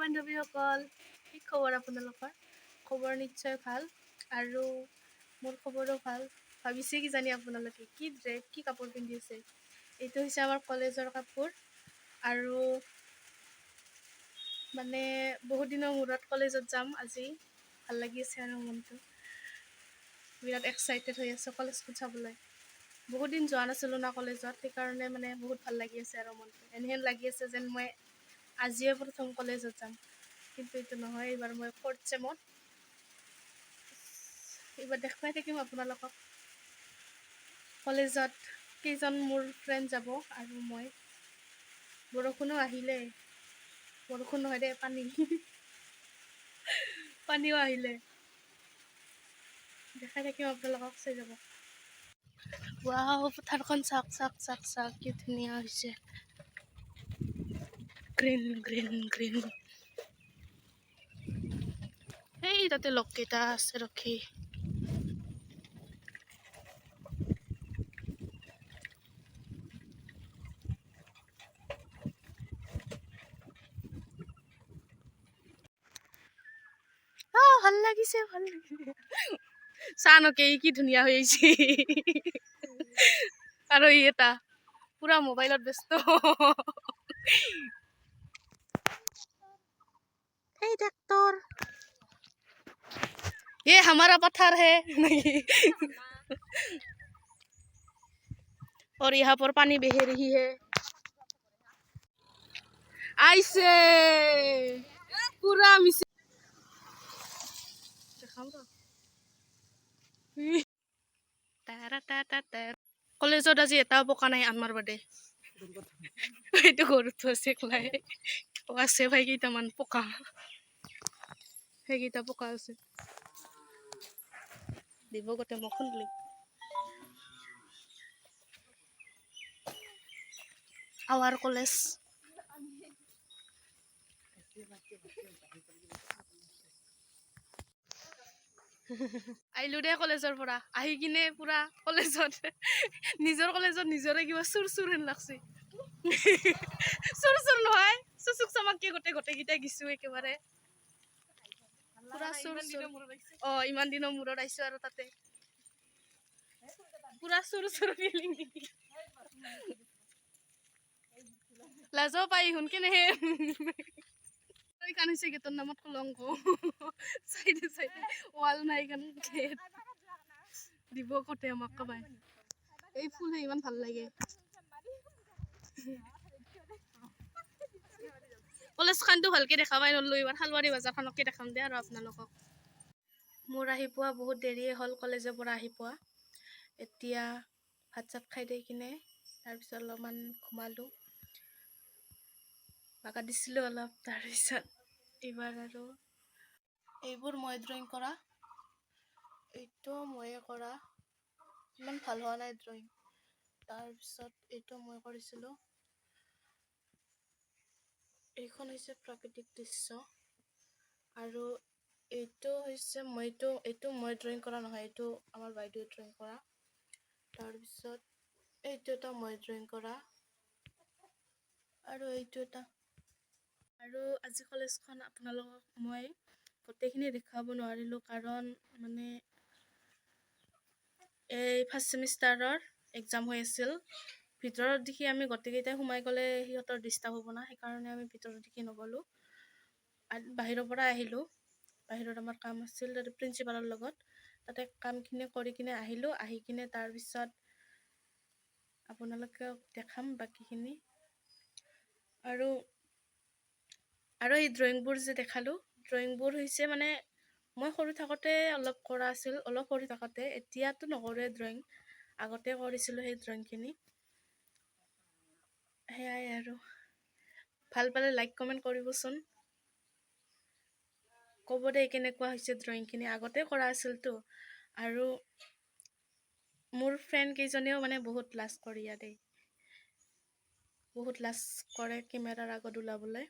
বান্ধৱীসকল, কি খবৰ আপোনালোকৰ? খবৰ নিশ্চয় ভাল আৰু মোৰ খবৰো ভাল। ভাবিছে কিজানি আপোনালোকে কি ড্ৰেছ, কি কাপোৰ পিন্ধি আছে। এইটো হৈছে আমাৰ কলেজৰ কাপোৰ আৰু মানে বহুত দিনৰ মূৰত কলেজত যাম আজি, ভাল লাগি আছে আৰু মনটো বিৰাট এক্সাইটেড হৈ আছোঁ কলেজখন চাবলৈ। বহুত দিন যোৱা নাছিলোঁ না কলেজত, সেইকাৰণে মানে বহুত ভাল লাগি আছে আৰু মনটো এনেহেন লাগি আছে যেন মই আজিয়ে প্ৰথম কলেজত যাম, কিন্তু এইটো নহয়। এইবাৰ মই ফ'ৰ্থ চেমত, এইবাৰ দেখুৱাই থাকিম আপোনালোকক কলেজত কেইজন মোৰ ফ্ৰেণ্ড যাব আৰু মই। বৰষুণো আহিলে, বৰষুণ নহয় দেই, পানী, পানীও আহিলে। দেখাই থাকিম আপোনালোকক, চাই যাব। ৱাও, পথাৰখন চাওক চাওক চাওক চাওক, কি ধুনীয়া হৈছে, গ্ৰীণ গ্ৰীণ গ্ৰীণ। এই তাতে লগকেইটা আছে ৰখি। ভাল লাগিছে, ভাল লাগিছে। চা নকে কি ধুনীয়া হৈ আহিছে। আৰু ই এটা পুৰা মোবাইলত ব্যস্ত। এই ট্ৰেক্টৰ, ये हमारा पत्थर है नहीं। और यहाँ पर पानी बह रही है। ऐसे पूरा मिस কলেজত আজি এটাও পকা নাই আমাৰ বাদে। এইটো গৰুটো আছে একলাই আছে ভাই, কেইটামান পকা, সেইকেইটা পকা আছে। দিব গোটেই মোক খুন্দলি। Hour college. আহিলো দে কলেজৰ পৰা, আহি কিনে পুৰা কলেজত, নিজৰ কলেজত নিজৰে কিবা চুৰ চুৰ হেন লাগছে। চুৰ চুৰ নহয়, চুচুক চামাককে গোটেই গোটেইকেইটা গিছো একেবাৰে পুৰা চুৰ চুৰ। অ, ইমান দিনৰ মূৰত আহিছো আৰু তাতে পুৰা চুৰ চুৰ ফিলিং। লাজো পাই শুন কেনেহে। এইখন হৈছে গেটৰ নামত কলংক, চাইডে চাইডে ৱাল নাই, এইখন গেট দিব কতে আমাক কবাই। এই ফুলহে ইমান ভাল লাগে। কলেজখনতো ভালকে দেখাবাই নলো, এইবাৰ শালবাৰী বজাৰখনকে দেখাম দে আৰু আপোনালোকক। মোৰ আহি পোৱা বহুত দেৰিয়ে হ'ল কলেজৰ পৰা আহি পোৱা। এতিয়া ভাত চাত খাই দি কিনে তাৰপিছত অলপমান ঘুমালোঁ, বাগা দিছিলোঁ অলপ। তাৰপিছত এইবাৰ আৰু এইবোৰ মই ড্ৰয়িং কৰা, এইটো ময়ে কৰা, ইমান ভাল হোৱা নাই ড্ৰয়িং। তাৰপিছত এইটো মই কৰিছিলোঁ। এইখন হৈছে প্ৰাকৃতিক দৃশ্য আৰু এইটো হৈছে মইতো, এইটো মই ড্ৰয়িং কৰা নহয়, এইটো আমাৰ বাইদেৱে ড্ৰয়িং কৰা। তাৰপিছত এইটো এটা মই ড্ৰয়িং কৰা আৰু এইটো এটা। আৰু আজি কলেজখন আপোনালোকক মই গোটেইখিনি দেখুৱাব নোৱাৰিলোঁ, কাৰণ মানে এই ফাৰ্ষ্ট ছেমিষ্টাৰৰ এক্সাম হৈ আছিল। ভিতৰত দেখি আমি গোটেইকেইটাই সোমাই গ'লে সিহঁতৰ ডিষ্টাৰ্ব হ'ব না, সেইকাৰণে আমি ভিতৰত দেখি নগ'লোঁ, বাহিৰৰ পৰা আহিলোঁ। বাহিৰত আমাৰ কাম আছিল তাতে প্ৰিন্সিপালৰ লগত, তাতে কামখিনি কৰি কিনে আহিলোঁ। আহি কিনে তাৰপিছত আপোনালোকক দেখাম বাকীখিনি। আৰু আৰু এই ড্ৰয়িংবোৰ যে দেখালোঁ, ড্ৰয়িংবোৰ হৈছে মানে মই সৰু থাকোঁতে অলপ কৰা আছিল, অলপ সৰু থাকোঁতে, এতিয়াতো নকৰোঁৱে ড্ৰয়িং, আগতে কৰিছিলোঁ সেই ড্ৰয়িংখিনি। সেয়াই আৰু, ভাল পালে লাইক কমেণ্ট কৰিবচোন, ক'ব দেই কেনেকুৱা হৈছে ড্ৰয়িংখিনি, আগতে কৰা আছিলতো। আৰু মোৰ ফ্ৰেণ্ড কেইজনেও মানে বহুত লাজ কৰি দেই, বহুত লাজ কৰে কেমেৰাৰ আগত ওলাবলৈ।